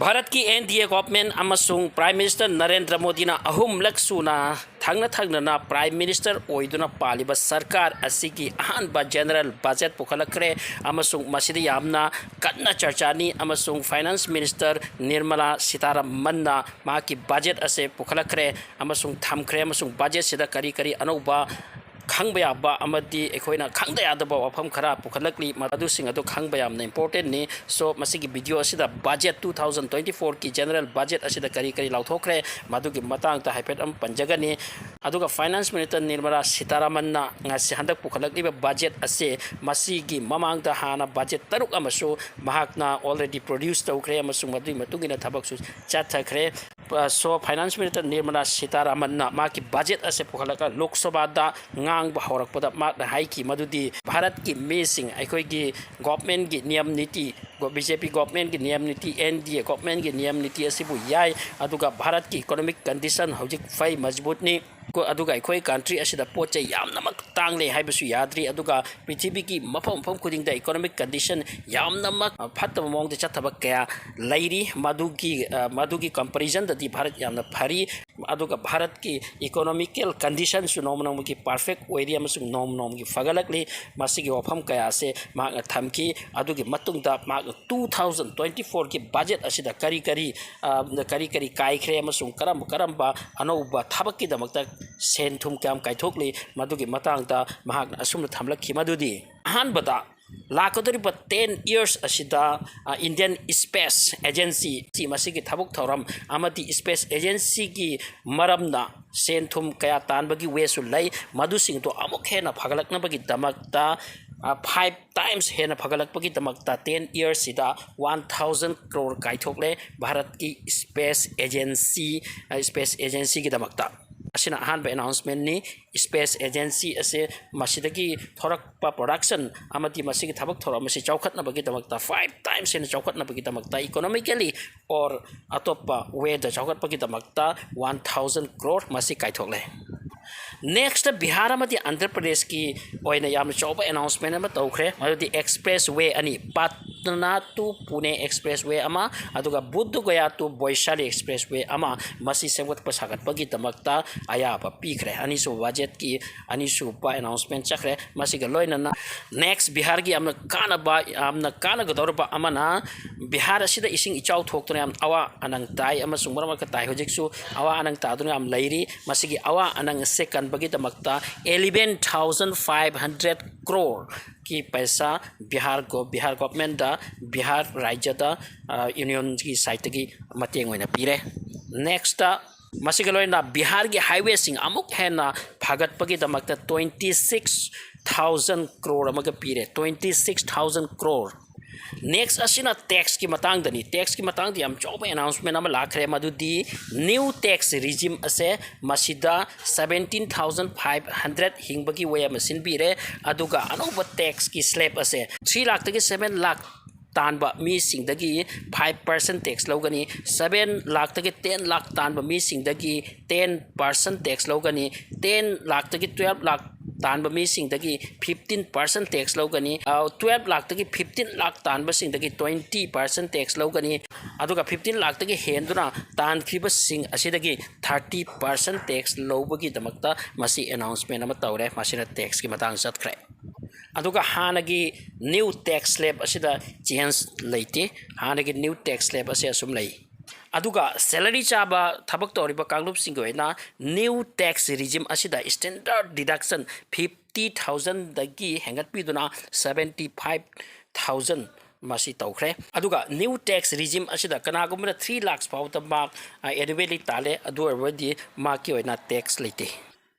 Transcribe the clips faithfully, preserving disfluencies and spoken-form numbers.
ꯚꯥꯔꯠꯀꯤ N D A government ꯑꯃꯁꯨꯡ Prime Minister Narendra ꯃꯣꯗꯤꯅ ꯑꯍꯨꯝꯂꯛ ꯁꯨꯅ ꯊꯪꯅ ꯊꯪꯅꯅ Prime Minister ꯑꯣꯏꯗꯨꯅ ꯄꯥꯜꯂꯤꯕ ꯁꯔꯀꯥꯔ ꯑꯁꯤꯒꯤ ꯑꯍꯥꯟꯕ general budget ꯄꯨꯈꯠꯂꯛꯈ꯭ꯔꯦ, ꯑꯃꯁꯨꯡ ꯃꯁꯤꯗ ꯌꯥꯝꯅ ꯀꯟꯅ ꯆꯔꯆꯥꯅꯤ, ꯑꯃꯁꯨꯡ Finance Minister ꯅꯤꯔꯃꯂꯥ ꯁꯤꯇꯥꯔꯥꯃꯟꯅ ꯃꯍꯥꯛꯀꯤ budget ꯑꯁꯦ ꯄꯨꯈꯠꯂꯛꯈ꯭ꯔꯦ ꯑꯃꯁꯨꯡ ꯊꯝꯈ꯭ꯔꯦ, ꯑꯃꯁꯨꯡ budget ꯁꯤꯗ ꯀꯔꯤ ꯀꯔꯤ ꯑꯅꯧꯕ ꯈꯪꯕ ꯌꯥꯕ ꯑꯃꯗꯤ ꯑꯩꯈꯣꯏꯅ ꯈꯪꯗ ꯌꯥꯗꯕ ꯋꯥꯐꯝ ꯈꯔ ꯄꯨꯈꯠꯂꯛꯂꯤ, ꯃꯗꯨꯁꯤꯡ ꯑꯗꯨ ꯈꯪꯕ ꯌꯥꯝꯅ important ꯅꯤ꯫ So, ꯃꯁꯤꯒꯤ video ꯑꯁꯤꯗ budget two thousand twenty-four ꯒꯤ general budget ꯑꯁꯤꯗ ꯀꯔꯤ ꯀꯔꯤ ꯂꯥꯎꯊꯣꯛꯈ꯭ꯔꯦ, ꯃꯗꯨꯒꯤ ꯃꯇꯥꯡꯗ ꯍꯥꯏꯐꯦꯠ ꯑꯃ ꯄꯟꯖꯒꯅꯤ꯫ ꯑꯗꯨꯒ Finance Minister ꯅꯤꯔꯃꯂꯥ ꯁꯤꯇꯥꯔꯥꯃꯟꯅ ꯉꯁꯤ ꯍꯟꯗꯛ ꯄꯨꯈꯠꯂꯛꯂꯤꯕ budget ꯑꯁꯤ ꯃꯁꯤꯒꯤ ꯃꯃꯥꯡꯗ ꯍꯥꯟꯅ budget ꯇꯔꯨꯛ ꯑꯃꯁꯨ ꯃꯍꯥꯛꯅ already produce ꯇꯧꯈ꯭ꯔꯦ ꯑꯃꯁꯨꯡ ꯃꯗꯨꯒꯤ ꯃꯇꯨꯡ ꯏꯟꯅ ꯊꯕꯛꯁꯨ ꯆꯠꯊꯈ꯭ꯔꯦ꯫ ꯑ, so, Finance Minister ꯅꯤꯔꯃꯂꯥ ꯁꯤꯇꯥꯔꯥꯃꯟꯅ ꯃꯍꯥꯛꯀꯤ budget ꯑꯁꯤ ꯄꯨꯈꯠꯂꯒ ꯂꯣꯛ ꯁꯚꯥꯗ ꯉꯥꯡꯕ ꯍꯧꯔꯛꯄꯗ ꯃꯍꯥꯛꯅ ꯍꯥꯏꯈꯤ ꯃꯗꯨꯗꯤ ꯚꯥꯔꯠꯀꯤ ꯃꯤꯁꯤꯡ ꯑꯩꯈꯣꯏꯒꯤ government ꯒꯤ ꯅꯤꯌꯝ ꯅꯤꯇꯤ, B J P government ꯒꯤ ꯅꯤꯌꯝ ꯅꯤꯇꯤ, N D A government ꯒꯤ ꯅꯤꯌꯝ ꯅꯤꯇꯤ ꯑꯁꯤꯕꯨ ꯌꯥꯏ, ꯑꯗꯨꯒ ꯚꯥꯔꯠꯀꯤ economic condition ꯍꯧꯖꯤꯛ ꯐꯩ, ꯃꯖꯕꯨꯠꯅꯤ꯫ ꯀꯣ-, ꯑꯗꯨꯒ ꯑꯩꯈꯣꯏ country ꯑꯁꯤꯗ ꯄꯣꯠ ꯆꯩ ꯌꯥꯝꯅꯃꯛ ꯇꯥꯡꯂꯦ ꯍꯥꯏꯕꯁꯨ ꯌꯥꯗ꯭ꯔꯤ, ꯑꯗꯨꯒ ꯄ꯭ꯔꯤꯊꯤꯕꯤꯒꯤ ꯃꯐꯝ ꯃꯐꯝ ꯈꯨꯗꯤꯡꯗ economic condition ꯌꯥꯝꯅꯃꯛ, ꯑ, ꯐꯠꯇꯕ ꯃꯑꯣꯡꯗ ꯆꯠꯊꯕ ꯀꯌꯥ ꯂꯩꯔꯤ꯫ ꯃꯗꯨꯒꯤ, ꯑ, ꯃꯗꯨꯒꯤ comparison ꯗꯗꯤ ꯚꯥꯔꯠ ꯌꯥꯝꯅ ꯐꯔꯤ꯫ ꯑꯗꯨꯒ ꯚꯥꯔꯠꯀꯤ economical condition ꯁꯨ ꯅꯣꯡꯃ ꯅꯣꯡꯃꯒꯤ perfect ꯑꯣꯏꯔꯤ ꯑꯃꯁꯨꯡ ꯅꯣꯡꯃ ꯅꯣꯡꯃꯒꯤ ꯐꯒꯠꯂꯛꯂꯤ꯫ ꯃꯁꯤꯒꯤ ꯋꯥꯐꯝ ꯀꯌꯥ ꯑꯁꯦ ꯃꯍꯥꯛꯅ ꯊꯝꯈꯤ꯫ ꯑꯗꯨꯒꯤ ꯃꯇꯨꯡꯗ ꯃꯍꯥꯛꯅ two thousand twenty-four ꯒꯤ budget ꯑꯁꯤꯗ ꯀꯔꯤ ꯀꯔꯤ, ꯑ, ꯀꯔꯤ ꯀꯔꯤ ꯀꯥꯏꯈ꯭ꯔꯦ ꯑꯃꯁꯨꯡ ꯀꯔꯝꯕ ꯀꯔꯝꯕ ꯑꯅꯧꯕ ꯊꯕꯛꯀꯤꯗꯃꯛꯇ ꯁꯦꯟ ꯊꯨꯝ ꯀꯌꯥꯝ ꯀꯥꯏꯊꯣꯛꯂꯤ, ꯃꯗꯨꯒꯤ ꯃꯇꯥꯡꯗ ꯃꯍꯥꯛꯅ ꯑꯁꯨꯝꯅ ꯊꯝꯂꯛꯈꯤ ꯃꯗꯨꯗꯤ, ꯑꯍꯥꯟꯕꯗ, ꯂꯥꯛꯀꯗꯧꯔꯤꯕ ten years ꯑꯁꯤꯗ, ꯑ, Indian Space Agency ꯁꯤ ꯃꯁꯤꯒꯤ ꯊꯕꯛ ꯊꯧꯔꯝ ꯑꯃꯗꯤ space agency ꯒꯤ ꯃꯔꯝꯅ ꯁꯦꯟ ꯊꯨꯝ ꯀꯌꯥ ꯇꯥꯟꯕꯒꯤ way ꯁꯨ ꯂꯩ, ꯃꯗꯨꯁꯤꯡꯗꯣ ꯑꯃꯨꯛ ꯍꯦꯟꯅ ꯐꯒꯠꯂꯛꯅꯕꯒꯤꯗꯃꯛꯇ, ꯑ, five times ꯍꯦꯟꯅ ꯐꯒꯠꯂꯛꯄꯒꯤꯗꯃꯛꯇ ten years ꯁꯤꯗ one thousand crore ꯀꯥꯏꯊꯣꯛꯂꯦ ꯚꯥꯔꯠꯀꯤ space agency, ꯑ, space agency ꯒꯤꯗꯃꯛꯇ꯫ ꯑꯁꯤꯅ ꯑꯍꯥꯟꯕ announcement ꯅꯤ꯫ Space agency ꯑꯁꯦ ꯃꯁꯤꯗꯒꯤ ꯊꯣꯔꯛꯄ production ꯑꯃꯗꯤ ꯃꯁꯤꯒꯤ ꯊꯕꯛ ꯊꯧꯔꯝ ꯑꯁꯤ ꯆꯥꯎꯈꯠꯅꯕꯒꯤꯗꯃꯛꯇ, five times ꯍꯦꯟꯅ ꯆꯥꯎꯈꯠꯅꯕꯒꯤꯗꯃꯛꯇ, economically or ꯑꯇꯣꯞꯄ way ꯗ ꯆꯥꯎꯈꯠꯄꯒꯤꯗꯃꯛꯇ one thousand crore ꯃꯁꯤ ꯀꯥꯏꯊꯣꯛꯂꯦ꯫ Next, ꯕꯤꯍꯥꯔ ꯑꯃꯗꯤ ꯑꯟꯙ꯭ꯔ ꯄ꯭ꯔꯗꯦꯁꯀꯤ ꯑꯣꯏꯅ ꯌꯥꯝꯅ ꯆꯥꯎꯕ announcement ꯑꯃ ꯇꯧꯈ꯭ꯔꯦ, ꯃꯗꯨꯗꯤ expressway ꯑꯅꯤ, path Patna to Pune Expressway ꯑꯃ, ꯑꯗꯨꯒ Bodh Gaya to Vaishali Expressway ꯑꯃ, ꯃꯁꯤ ꯁꯦꯝꯒꯠꯄ ꯁꯥꯒꯠꯄꯒꯤꯗꯃꯛꯇ ꯑꯌꯥꯕ ꯄꯤꯈ꯭ꯔꯦ꯫ ꯑꯅꯤꯁꯨꯕ ꯕꯖꯦꯠꯀꯤ ꯑꯅꯤꯁꯨꯕ announcement ꯆꯠꯈ꯭ꯔꯦ꯫ ꯃꯁꯤꯒ ꯂꯣꯏꯅꯅ next ꯕꯤꯍꯥꯔꯒꯤ ꯌꯥꯝꯅ ꯀꯥꯟꯅꯕ, ꯌꯥꯝꯅ ꯀꯥꯟꯅꯒꯗꯧꯔꯕ ꯑꯃꯅ, ꯕꯤꯍꯥꯔ ꯑꯁꯤꯗ ꯏꯁꯤꯡ ꯏꯆꯥꯎ ꯊꯣꯛꯇꯨꯅ ꯌꯥꯝ ꯑꯋꯥ ꯑꯅꯪ ꯇꯥꯏ ꯑꯃꯁꯨꯡ ꯃꯔꯛ ꯃꯔꯛꯇ ꯇꯥꯏ, ꯍꯧꯖꯤꯛꯁꯨ ꯑꯋꯥ ꯑꯅꯪ ꯇꯥꯗꯨꯅ ꯌꯥꯝ ꯂꯩꯔꯤ꯫ ꯃꯁꯤꯒꯤ ꯑꯋꯥ ꯑꯅꯪ ꯑꯁꯦ ꯀꯟꯕꯒꯤꯗꯃꯛꯇ eleven thousand five hundred crore ꯀꯤ ꯄꯩꯁꯥ ꯕꯤꯍꯥꯔ ꯒꯣ-, ꯕꯤꯍꯥꯔ governmentꯗ, ꯕꯤꯍꯥꯔ ꯔꯥꯖ꯭ꯌꯗ, ꯑ, unionꯒꯤ sideꯇꯒꯤ ꯃꯇꯦꯡ ꯑꯣꯏꯅ ꯄꯤꯔꯦ꯫ Next, ꯃꯁꯤꯒ ꯂꯣꯏꯅꯅ ꯕꯤꯍꯥꯔꯒꯤ highwayꯁꯤꯡ ꯑꯃꯨꯛ ꯍꯦꯟꯅ ꯐꯒꯠꯄꯒꯤꯗꯃꯛꯇ twenty six thousand crore ꯑꯃꯒ ꯄꯤꯔꯦ, twenty six thousand crore꯫ Next ꯑꯁꯤꯅ taxꯀꯤ ꯃꯇꯥꯡꯗꯅꯤ꯫ Taxꯀꯤ ꯃꯇꯥꯡꯗ ꯌꯥꯝ ꯆꯥꯎꯕ announcement ꯑꯃ ꯂꯥꯛꯈ꯭ꯔꯦ, ꯃꯗꯨꯗꯤ new tax regime ꯑꯁꯦ, ꯃꯁꯤꯗ seventeen thousand five hundred ꯍꯤꯡꯕꯒꯤ way ꯑꯃ ꯁꯤꯟꯕꯤꯔꯦ꯫ ꯑꯗꯨꯒ ꯑꯅꯧꯕ taxꯀꯤ slab ꯑꯁꯦ three ꯂꯥꯈꯇꯒꯤ seven ꯂꯥꯈ ꯇꯥꯟꯕ ꯃꯤꯁꯤꯡꯗꯒꯤ five percent tax ꯂꯧꯒꯅꯤ, seven ꯂꯥꯈꯇꯒꯤ ten ꯂꯥꯈ ꯇꯥꯟꯕ ꯃꯤꯁꯤꯡꯗꯒꯤ ten percent tax ꯂꯧꯒꯅꯤ, ten ꯂꯥꯈꯇꯒꯤ twelve ꯂꯥꯈ ꯇꯥꯟꯕ ꯃꯤꯁꯤꯡꯗꯒꯤ fifteen percent tax ꯂꯧꯒꯅꯤ, ꯑ, twelve ꯂꯥꯈꯇꯒꯤ fifteen lakh ꯇꯥꯟꯕꯁꯤꯡꯗꯒꯤ twenty percent tax ꯂꯧꯒꯅꯤ, ꯑꯗꯨꯒ fifteen ꯂꯥꯈꯇꯒꯤ ꯍꯦꯟꯗꯨꯅ ꯇꯥꯟꯈꯤꯕꯁꯤꯡ ꯑꯁꯤꯗꯒꯤ thirty percent tax ꯂꯧꯕꯒꯤꯗꯃꯛꯇ ꯃꯁꯤ announcement ꯑꯃ ꯇꯧꯔꯦ꯫ ꯃꯁꯤꯅ taxꯀꯤ ꯃꯇꯥꯡ ꯆꯠꯈ꯭ꯔꯦ꯫ ꯑꯗꯨꯒ ꯍꯥꯟꯅꯒꯤ new tax slab ꯑꯁꯤꯗ change ꯂꯩꯇꯦ꯫ ꯍꯥꯟꯅꯒꯤ new tax slab ꯑꯁꯤ ꯑꯁꯨꯝ ꯂꯩ꯫ ꯑꯗꯨꯒ salary ꯆꯥꯕ ꯊꯕꯛ ꯇꯧꯔꯤꯕ ꯀꯥꯡꯂꯨꯞꯁꯤꯡꯒꯤ ꯑꯣꯏꯅ new tax regime ꯑꯁꯤꯗ standard deduction fifty thousandꯗꯒꯤ ꯍꯦꯟꯒꯠꯄꯤꯗꯨꯅ seventy five thousand ꯃꯁꯤ ꯇꯧꯈ꯭ꯔꯦ꯫ ꯑꯗꯨꯒ new tax regime ꯑꯁꯤꯗ ꯀꯅꯥꯒꯨꯝꯕꯅ three lakhs ꯐꯥꯎꯕꯗ ꯃꯍꯥꯛ, ꯑ, annually ꯇꯥꯜꯂꯦ, ꯑꯗꯨ ꯑꯣꯏꯔꯕꯗꯤ ꯃꯍꯥꯛꯀꯤ ꯑꯣꯏꯅ tax ꯂꯩꯇꯦ꯫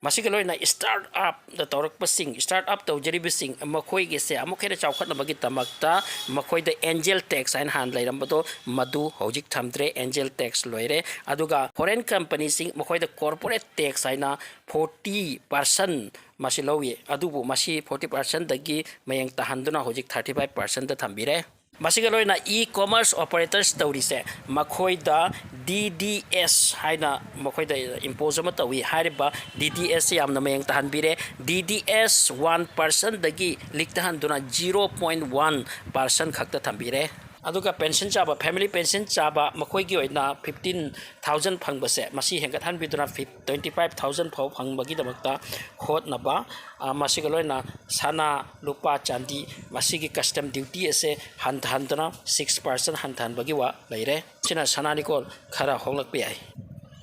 ꯃꯁꯤꯒ ꯂꯣꯏꯅꯅ start upꯗ ꯇꯧꯔꯛꯄꯁꯤꯡ, start up ꯇꯧꯖꯔꯤꯕꯁꯤꯡ ꯃꯈꯣꯏꯒꯤꯁꯦ ꯑꯃꯨꯛ ꯍꯦꯟꯅ ꯆꯥꯎꯈꯠꯅꯕꯒꯤꯗꯃꯛꯇ ꯃꯈꯣꯏꯗ angel tax ꯍꯥꯏꯅ ꯍꯥꯟꯅ ꯂꯩꯔꯝꯕꯗꯣ, ꯃꯗꯨ ꯍꯧꯖꯤꯛ ꯊꯝꯗ꯭ꯔꯦ, angel tax ꯂꯣꯏꯔꯦ꯫ ꯑꯗꯨꯒ foreign companyꯁꯤꯡ ꯃꯈꯣꯏꯗ corporate tax ꯍꯥꯏꯅ forty percent ꯃꯁꯤ ꯂꯧꯏ, ꯑꯗꯨꯕꯨ ꯃꯁꯤ forty percentꯗꯒꯤ ꯃꯌꯦꯡ ꯇꯥꯍꯟꯗꯨꯅ ꯍꯧꯖꯤꯛ thirty five percentꯇ ꯊꯝꯕꯤꯔꯦ꯫ ꯃꯁꯤꯒ ꯂꯣꯏꯅꯅ e-commerce operators ꯇꯧꯔꯤꯁꯦ, ꯃꯈꯣꯏꯗ D D S ꯍꯥꯏꯅ ꯃꯈꯣꯏꯗ impose ꯑꯃ ꯇꯧꯏ꯫ ꯍꯥꯏꯔꯤꯕ D D S ꯁꯤ ꯌꯥꯝꯅ ꯃꯌꯦꯡ ꯇꯥꯍꯟꯕꯤꯔꯦ꯫ D D S one percentꯗꯒꯤ ꯂꯤꯛꯇꯍꯟꯗꯨꯅ zero point one percent ꯈꯛꯇ ꯊꯝꯕꯤꯔꯦ꯫ ꯑꯗꯨꯒ pension ꯆꯥꯕ, family pension ꯆꯥꯕ, ꯃꯈꯣꯏꯒꯤ ꯑꯣꯏꯅ fifteen thousand ꯐꯪꯕꯁꯦ, ꯃꯁꯤ ꯍꯦꯟꯒꯠꯍꯟꯕꯤꯗꯨꯅ twenty five thousand ꯐꯥꯎ ꯐꯪꯕꯒꯤꯗꯃꯛꯇ ꯍꯣꯠꯅꯕ꯫ ꯑ, ꯃꯁꯤꯒ ꯂꯣꯏꯅꯅ ꯁꯅꯥ, ꯂꯨꯄꯥ, ꯆꯥꯟꯗꯤ, ꯃꯁꯤꯒꯤ custom duty ꯑꯁꯦ ꯍꯟꯊꯍꯟꯗꯨꯅ six percent ꯍꯟꯊꯍꯟꯕꯒꯤ ꯋꯥ ꯂꯩꯔꯦ꯫ ꯁꯤꯅ ꯁꯅꯥ ꯂꯤꯀꯣꯟ ꯈꯔ ꯍꯣꯡꯂꯛꯄ ꯌꯥꯏ꯫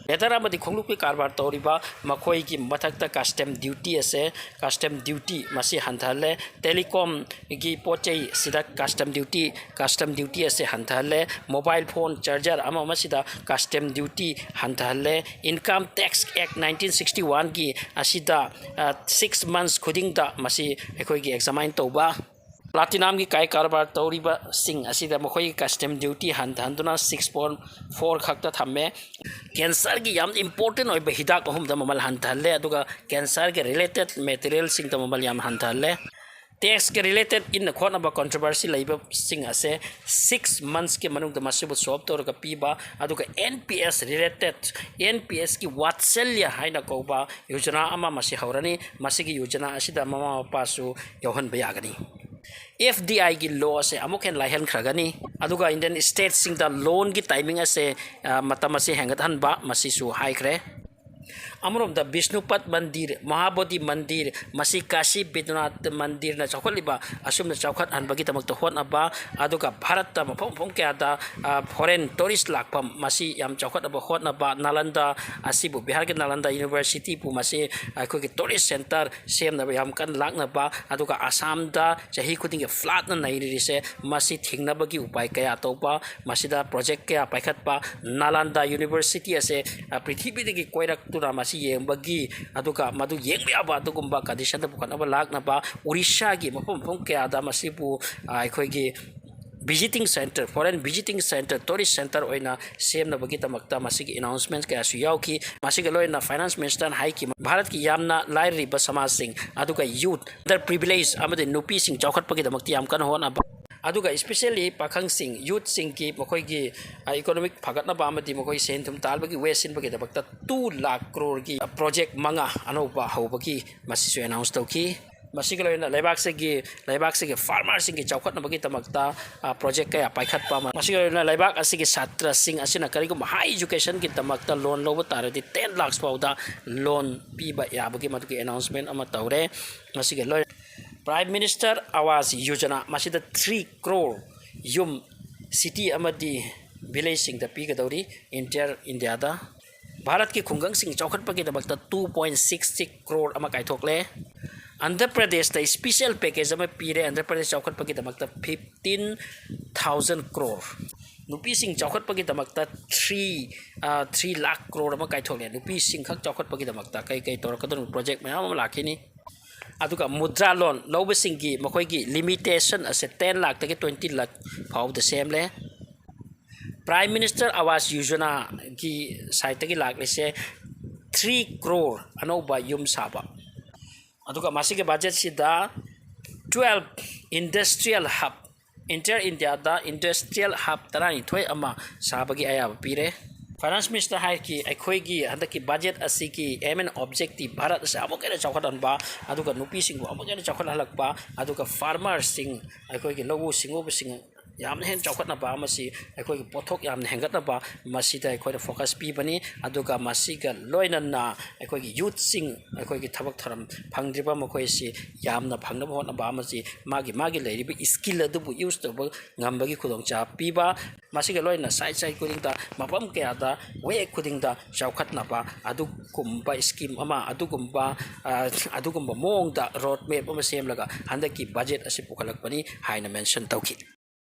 Leather ꯑꯃꯗꯤ ꯈꯣꯡꯎꯞꯀꯤ ꯀꯔꯕꯥꯔ ꯇꯧꯔꯤꯕ ꯃꯈꯣꯏꯒꯤ ꯃꯊꯛꯇ custom duty ꯑꯁꯦ, custom duty ꯃꯁꯤ ꯍꯟꯊꯍꯜꯂꯦ꯫ Telecomꯒꯤ ꯄꯣꯠ ꯆꯩꯁꯤꯗ custom duty, custom duty ꯑꯁꯦ ꯍꯟꯊꯍꯜꯂꯦ꯫ Mobile phone charger ꯑꯃ ꯑꯃꯁꯤꯗ custom duty ꯍꯟꯊꯍꯜꯂꯦ꯫ Income Tax Act nineteen sixty oneꯒꯤ ꯑꯁꯤꯗ, ꯑ, six months ꯈꯨꯗꯤꯡꯗ ꯃꯁꯤ ꯑꯩꯈꯣꯏꯒꯤ examine ꯇꯧꯕ꯫ Platinumꯒꯤ ꯀꯥꯏ ꯀꯔꯕꯥꯔ ꯇꯧꯔꯤꯕꯁꯤꯡ ꯑꯁꯤꯗ ꯃꯈꯣꯏꯒꯤ custom duty ꯍꯟꯊꯍꯟꯗꯨꯅ six point four ꯈꯛꯇ ꯊꯝꯃꯦ꯫ Cancerꯒꯤ ꯌꯥꯝ important ꯑꯣꯏꯕ ꯍꯤꯗꯥꯛ ꯑꯍꯨꯝꯗ ꯃꯃꯜ ꯍꯟꯊꯍꯜꯂꯦ, ꯑꯗꯨꯒ cancerꯒꯤ related materialꯁꯤꯡꯗ ꯃꯃꯜ ꯌꯥꯝ ꯍꯟꯊꯍꯜꯂꯦ꯫ Taxꯀ related ꯏꯟꯅ ꯈꯣꯠꯅꯕ controversy ꯂꯩꯕꯁꯤꯡ ꯑꯁꯦ six monthsꯀꯤ ꯃꯅꯨꯡꯗ ꯃꯁꯤꯕꯨ solve ꯇꯧꯔꯒ ꯄꯤꯕ, ꯑꯗꯨꯒ N P S related, N P Sꯀꯤ ꯋꯥꯠꯁꯜꯌ ꯍꯥꯏꯅ ꯀꯧꯕ ꯌꯣꯖꯅꯥ ꯑꯃ ꯃꯁꯤ ꯍꯧꯔꯅꯤ꯫ ꯃꯁꯤꯒꯤ ꯌꯣꯖꯅꯥ ꯑꯁꯤꯗ ꯃꯃꯥ ꯃꯄꯥꯁꯨ ꯌꯥꯎꯍꯟꯕ ꯌꯥꯒꯅꯤ꯫ F D Iꯒꯤ law ꯑꯁꯦ ꯑꯃꯨꯛ ꯍꯦꯟꯅ ꯂꯥꯏꯍꯟꯈ꯭ꯔꯒꯅꯤ꯫ ꯑꯗꯨꯒ Indian stateꯁꯤꯡꯗ loanꯒꯤ timing ꯑꯁꯦ, ꯑ, ꯃꯇꯝ ꯑꯁꯦ ꯍꯦꯟꯒꯠꯍꯟꯕ, ꯃꯁꯤꯁꯨ ꯍꯥꯏꯈ꯭ꯔꯦ꯫ ꯑꯃꯔꯣꯝꯗ ꯕꯤꯁꯅꯨꯄꯠ ꯃꯟꯗꯤꯔ, ꯃꯍꯥꯕꯣꯙꯤ ꯃꯟꯗꯤꯔ, ꯃꯁꯤ ꯀꯥꯁꯤ ꯕꯤꯗ꯭ꯋꯅꯥꯊ ꯃꯟꯗꯤꯔꯅ ꯆꯥꯎꯈꯠꯂꯤꯕ ꯑꯁꯨꯝꯅ ꯆꯥꯎꯈꯠꯍꯟꯕꯒꯤꯗꯃꯛꯇ ꯍꯣꯠꯅꯕ, ꯑꯗꯨꯒ ꯚꯥꯔꯠꯇ ꯃꯐꯝ ꯃꯐꯝ ꯀꯌꯥꯗ, ꯑ, foreign tourist ꯂꯥꯛꯐꯝ, ꯃꯁꯤ ꯌꯥꯝ ꯆꯥꯎꯈꯠꯅꯕ ꯍꯣꯠꯅꯕ, ꯅꯥꯂꯟꯗ ꯑꯁꯤꯕꯨ, ꯕꯤꯍꯥꯔꯒꯤ ꯅꯥꯂꯟꯗ Universityꯕꯨ ꯃꯁꯤ ꯑꯩꯈꯣꯏꯒꯤ tourist centre ꯁꯦꯝꯅꯕ ꯌꯥꯝ ꯀꯟꯅ ꯂꯥꯛꯅꯕ, ꯑꯗꯨꯒ ꯑꯁꯥꯝꯗ ꯆꯍꯤ ꯈꯨꯗꯤꯡꯒꯤ floodꯅ ꯅꯩꯔꯤꯁꯦ, ꯃꯁꯤ ꯊꯤꯡꯅꯕꯒꯤ ꯎꯄꯥꯏ ꯀꯌꯥ ꯇꯧꯕ, ꯃꯁꯤꯗ project ꯀꯌꯥ ꯄꯥꯏꯈꯠꯄ, ꯅꯥꯂꯟꯗ University ꯑꯁꯦ, ꯑ, ꯄ꯭ꯔꯤꯊꯤꯕꯤꯗꯒꯤ ꯀꯣꯏꯔꯛꯇꯨꯅ ꯃꯁꯤ ꯌꯦꯡꯕꯒꯤ, ꯑꯗꯨꯒ ꯃꯗꯨ ꯌꯦꯡꯕ ꯌꯥꯕ ꯑꯗꯨꯒꯨꯝꯕ conditionꯗ ꯄꯨꯈꯠꯅꯕ ꯂꯥꯛꯅꯕ, ꯎꯔꯤꯁꯥꯒꯤ ꯃꯐꯝ ꯃꯐꯝ ꯀꯌꯥꯗ ꯃꯁꯤꯕꯨ, ꯑ, ꯑꯩꯈꯣꯏꯒꯤ visiting centre, foreign visiting centre, tourist centre ꯑꯣꯏꯅ ꯁꯦꯝꯅꯕꯒꯤꯗꯃꯛꯇ ꯃꯁꯤꯒꯤ announcement ꯀꯌꯥꯁꯨ ꯌꯥꯎꯈꯤ꯫ ꯃꯁꯤꯒ ꯂꯣꯏꯅꯅ Finance Ministerꯅ ꯍꯥꯏꯈꯤ, ꯚꯥꯔꯠꯀꯤ ꯌꯥꯝꯅ ꯂꯥꯏꯔꯔꯤꯕ ꯁꯃꯥꯖꯁꯤꯡ, ꯑꯗꯨꯒ youth, underprivileged ꯑꯃꯗꯤ ꯅꯨꯄꯤꯁꯤꯡ ꯆꯥꯎꯈꯠꯄꯒꯤꯗꯃꯛꯇ ꯌꯥꯝ ꯀꯟꯅ ꯍꯣꯠꯅꯕ꯫ ꯑꯗꯨꯒ especially ꯄꯥꯈꯪꯁꯤꯡ, youthꯁꯤꯡꯒꯤ ꯃꯈꯣꯏꯒꯤ economic ꯐꯒꯠꯅꯕ ꯑꯃꯗꯤ ꯃꯈꯣꯏ ꯁꯦꯟ ꯊꯨꯝ ꯇꯥꯟꯕꯒꯤ way ꯁꯤꯟꯕꯒꯤꯗꯃꯛꯇ two lakh crore ꯒꯤ project ꯃꯉꯥ ꯑꯅꯧꯕ ꯍꯧꯕꯒꯤ ꯃꯁꯤꯁꯨ announce ꯇꯧꯈꯤ꯫ ꯃꯁꯤꯒ ꯂꯣꯏꯅꯅ ꯂꯩꯕꯥꯛꯁꯤꯒꯤ, ꯂꯩꯕꯥꯛꯁꯤꯒꯤ farmerꯁꯤꯡꯒꯤ ꯆꯥꯎꯈꯠꯅꯕꯒꯤꯗꯃꯛꯇ project ꯀꯌꯥ ꯄꯥꯏꯈꯠꯄ ꯑꯃ, ꯃꯁꯤꯒ ꯂꯣꯏꯅꯅ ꯂꯩꯕꯥꯛ ꯑꯁꯤꯒꯤ ꯁꯥꯇ꯭ꯔꯁꯤꯡ ꯑꯁꯤꯅ ꯀꯔꯤꯒꯨꯝꯕ high educationꯒꯤꯗꯃꯛꯇ loan ꯂꯧꯕ ꯇꯥꯔꯗꯤ ten lakhs ꯐꯥꯎꯗ loan ꯄꯤꯕ ꯌꯥꯕꯒꯤ ꯃꯗꯨꯒꯤ announcement ꯑꯃ ꯇꯧꯔꯦ꯫ ꯃꯁꯤꯒ ꯂꯣꯏ Prime Minister Awas Yojana, ꯃꯁꯤꯗ three crore ꯌꯨꯝ city ꯑꯃꯗꯤ villageꯁꯤꯡꯗ ꯄꯤꯒꯗꯧꯔꯤ entire Indiaꯗ꯫ ꯚꯥꯔꯠꯀꯤ ꯈꯨꯡꯒꯪꯁꯤꯡ ꯆꯥꯎꯈꯠꯄꯒꯤꯗꯃꯛꯇ two point six six crore ꯑꯃ ꯀꯥꯏꯊꯣꯛꯂꯦ꯫ ꯑꯟꯙ꯭ꯔ ꯄ꯭ꯔꯗꯦꯁꯇ special package ꯑꯃ ꯄꯤꯔꯦ Andhra Pradesh ꯆꯥꯎꯈꯠꯄꯒꯤꯗꯃꯛꯇ fifteen thousand crore꯫ ꯅꯨꯄꯤꯁꯤꯡ ꯆꯥꯎꯈꯠꯄꯒꯤꯗꯃꯛꯇ three, three lakh crore ꯑꯃ ꯀꯥꯏꯊꯣꯛꯂꯦ꯫ ꯅꯨꯄꯤꯁꯤꯡꯈꯛ ꯆꯥꯎꯈꯠꯄꯒꯤꯗꯃꯛꯇ ꯀꯩ ꯀꯩ ꯇꯧꯔꯛꯀꯗꯧꯔꯤꯕ project ꯃꯌꯥꯝ ꯑꯃ ꯂꯥꯛꯈꯤꯅꯤ꯫ ꯑꯗꯨꯒ ꯃꯨꯗ꯭ꯔꯥ loan ꯂꯧꯕꯁꯤꯡꯒꯤ ꯃꯈꯣꯏꯒꯤ limitation ꯑꯁꯦ ten lakhꯇꯒꯤ twenty lakh ꯐꯥꯎꯕꯗ ꯁꯦꯝꯂꯦ꯫ Prime Minister Awas Yojanagꯤ sideꯇꯒꯤ ꯂꯥꯛꯂꯤꯁꯦ three crore ꯑꯅꯧꯕ ꯌꯨꯝ ꯁꯥꯕ꯫ ꯑꯗꯨꯒ ꯃꯁꯤꯒꯤ budgetꯁꯤꯗ twelve industrial hub, entire Indiaꯗ industrial hub ꯇꯔꯥꯅꯤꯊꯣꯏ ꯑꯃ ꯁꯥꯕꯒꯤ ꯑꯌꯥꯕ ꯄꯤꯔꯦ꯫ Finance Minister ꯍꯥꯏꯈꯤ, ꯑꯩꯈꯣꯏꯒꯤ ꯍꯟꯗꯛꯀꯤ budget ꯑꯁꯤꯒꯤ aim and objective ꯚꯥꯔꯠ ꯑꯁꯤ ꯑꯃꯨꯛꯀ ꯍꯦꯟꯅ ꯆꯥꯎꯈꯠꯍꯟꯕ, ꯑꯗꯨꯒ ꯅꯨꯄꯤꯁꯤꯡꯕꯨ ꯑꯃꯨꯛꯀ ꯍꯦꯟꯅ ꯆꯥꯎꯈꯠꯍꯜꯂꯛꯄ, ꯑꯗꯨꯒ farmerꯁꯤꯡ, ꯑꯩꯈꯣꯏꯒꯤ ꯂꯧꯎ ꯁꯤꯡꯎꯕꯁꯤꯡ ꯌꯥꯝꯅ ꯍꯦꯟꯅ ꯆꯥꯎꯈꯠꯅꯕ ꯑꯃꯁꯤ, ꯑꯩꯈꯣꯏꯒꯤ ꯄꯣꯠꯊꯣꯛ ꯌꯥꯝꯅ ꯍꯦꯟꯒꯠꯅꯕ, ꯃꯁꯤꯗ ꯑꯩꯈꯣꯏꯅ focus ꯄꯤꯕꯅꯤ꯫ ꯑꯗꯨꯒ ꯃꯁꯤꯒ ꯂꯣꯏꯅꯅ ꯑꯩꯈꯣꯏꯒꯤ youthꯁꯤꯡ ꯑꯩꯈꯣꯏꯒꯤ ꯊꯕꯛ ꯊꯧꯔꯝ ꯐꯪꯗ꯭ꯔꯤꯕ ꯃꯈꯣꯏꯁꯤ ꯌꯥꯝꯅ ꯐꯪꯅꯕ ꯍꯣꯠꯅꯕ ꯑꯃꯁꯤ, ꯃꯥꯒꯤ ꯃꯥꯒꯤ ꯂꯩꯔꯤꯕ skill ꯑꯗꯨꯕꯨ use ꯇꯧꯕ ꯉꯝꯕꯒꯤ ꯈꯨꯗꯣꯡꯆꯥꯕ ꯄꯤꯕ, ꯃꯁꯤꯒ ꯂꯣꯏꯅꯅ ꯁꯥꯏꯠ ꯁꯥꯏꯠ ꯈꯨꯗꯤꯡꯗ ꯃꯐꯝ ꯀꯌꯥꯗ ꯋꯦꯛ ꯈꯨꯗꯤꯡꯗ ꯆꯥꯎꯈꯠꯅꯕ ꯑꯗꯨꯒꯨꯝꯕ scheme ꯑꯃ, ꯑꯗꯨꯒꯨꯝꯕ, ꯑ, ꯑꯗꯨꯒꯨꯝꯕ ꯃꯑꯣꯡꯗ road map ꯑꯃ ꯁꯦꯝꯂꯒ ꯍꯟꯗꯛꯀꯤ budget ꯑꯁꯤ ꯄꯨꯈꯠꯂꯛꯄꯅꯤ ꯍꯥꯏꯅ mention ꯇꯧꯈꯤ꯫